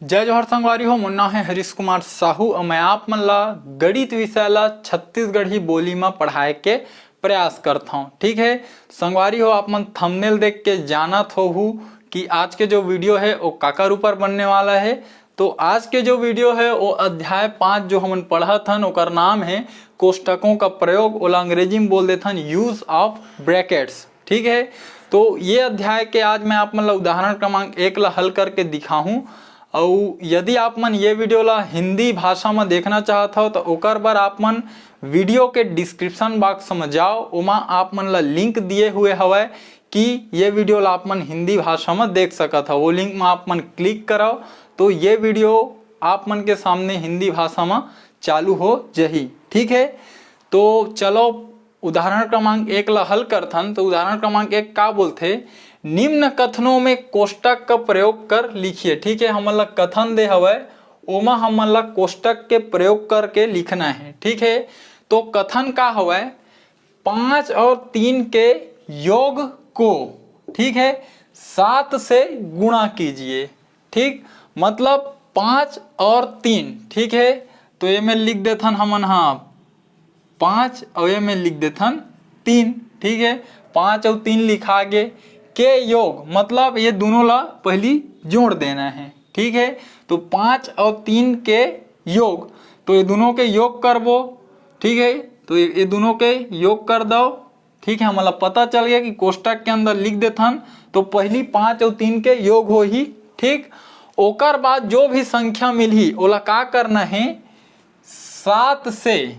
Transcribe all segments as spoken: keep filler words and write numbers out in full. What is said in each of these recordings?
जय जोहार संगवारी हो, मोर नाम है हरीश कुमार साहू और मैं आप मन ला गणित विषय ला छत्तीसगढ़ी बोली में पढ़ाए के प्रयास करत हौं। ठीक है संगवारी हो, आप मन थंबनेल देख के जानत होहू कि आज के जो वीडियो है वो काकर ऊपर बनने वाला है। तो आज के जो वीडियो है वो अध्याय पाँच जो हमन पढ़त हन ओकर नाम है कोष्टकों का प्रयोग, ओला अंग्रेजी में बोल देथन use of brackets। ठीक है, तो ये अध्याय के आज मैं आप मन ला उदाहरण क्रमांक एक ला हल करके दिखाहूँ। अउ यदि आप मन ये वीडियो ला हिंदी भाषा में देखना चाहत हो तो ओकर बर आप मन वीडियो के डिस्क्रिप्शन बॉक्स में जाओ, ओमा आप मन ला लिंक दिए हुए हवय कि ये वीडियो ला आप मन हिंदी भाषा में देख सकत हो। वो लिंक में आप मन क्लिक करव तो ये वीडियो आप मन के सामने हिंदी भाषा में चालू हो जही। ठीक है, तो चलो उदाहरण क्रमांक एक ला हल करथन। तो उदाहरण क्रमांक एक का बोलथे, निम्न कथनों में कोष्टक का प्रयोग कर लिखिए। ठीक है, हमन ला कथन दे हवय, ओमा हमन ला कोष्टक के प्रयोग करके लिखना है। ठीक है, तो कथन का हवय, पाँच और तीन के योग को, ठीक है, सात से गुणा कीजिए। ठीक, मतलब पाँच और तीन। ठीक है, तो ये में लिख देथन हमन, हाँ, पाँच और ये में लिख देथन तीन। ठीक है, पाँच और तीन लिखा गे, के योग मतलब ये दोनों ला पहली जोड़ देना है। ठीक है, तो पाँच और तीन के योग, तो ये दोनों के योग करबो। ठीक है, तो ये ये दोनों के योग कर दो। ठीक है, हमन ला पता चल गया कि कोष्टक के अंदर लिख देथन तो पहली पाँच और तीन के योग होही। ठीक, ओकर बाद जो भी संख्या मिलही ओला का करना है, सात से,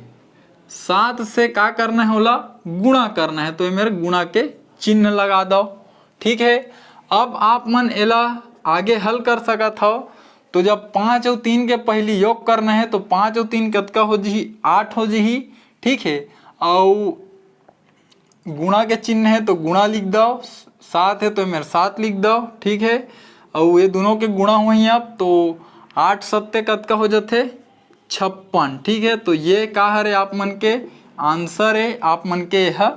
सात से का करना है, ओला गुणा करना है। तो ये मेरे गुणा के चिन्ह लगा दो। ठीक है, अब आप मन एला आगे हल कर सकत हो। तो जब पाँच और तीन के पहली योग करना है तो पाँच और तीन कतका हो जही, आठ हो जही। ठीक है, अउ गुणा के चिन्ह है तो गुणा लिख दो, सात है तो मेरे सात लिख दो। ठीक है, अउ ये दोनों के गुणा होही अब तो आठ सत्ते कतका हो जाथे, छप्पन। ठीक है, तो ये का हरे आप मन के आंसर है, आप मन के यह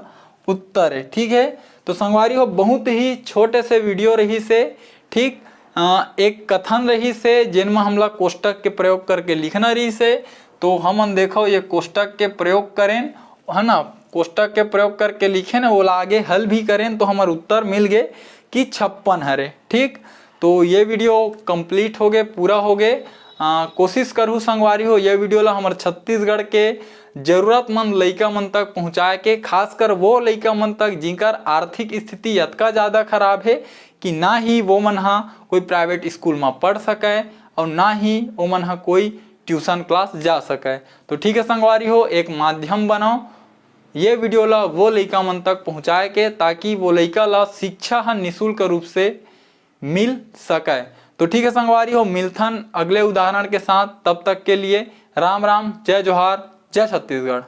उत्तर है। ठीक है, तो संगवारी हो, बहुत ही छोटे से वीडियो रहिस हे। ठीक, अ, एक कथन रहिस हे जेन म हमला कोष्टक के प्रयोग करके लिखना रहिस हे। तो हमन देखो ये कोष्टक के प्रयोग करेन, है ना, कोष्टक के प्रयोग करके लिखेन, ओला आगे हल भी करेन तो हमर उत्तर मिल गे कि छप्पन हरे। ठीक, तो ये वीडियो complete हो गए, पूरा हो गए। आ, कोशिश करहू संगवारी हो, ये वीडियो ला हमर छत्तीसगढ़ के जरूरतमंद लइका मन तक पहुँचाए के, खासकर वो लइका मन तक जिनकर आर्थिक स्थिति अतका ज़्यादा खराब है कि ना ही वो मन हा कोई प्राइवेट स्कूल में पढ़ सके और ना ही वो मन हा कोई ट्यूशन क्लास जा सके। तो ठीक है संगवारी हो, एक माध्यम बनाओ ये वीडियो ला वो लइका मन तक पहुँचाए के, ताकि वो लइका ला शिक्षा ह निशुल्क रूप से मिल सके। तो ठीक है संगवारी हो, मिलथन अगले उदाहरण के साथ। तब तक के लिए राम राम, जय जोहार, जय छत्तीसगढ़।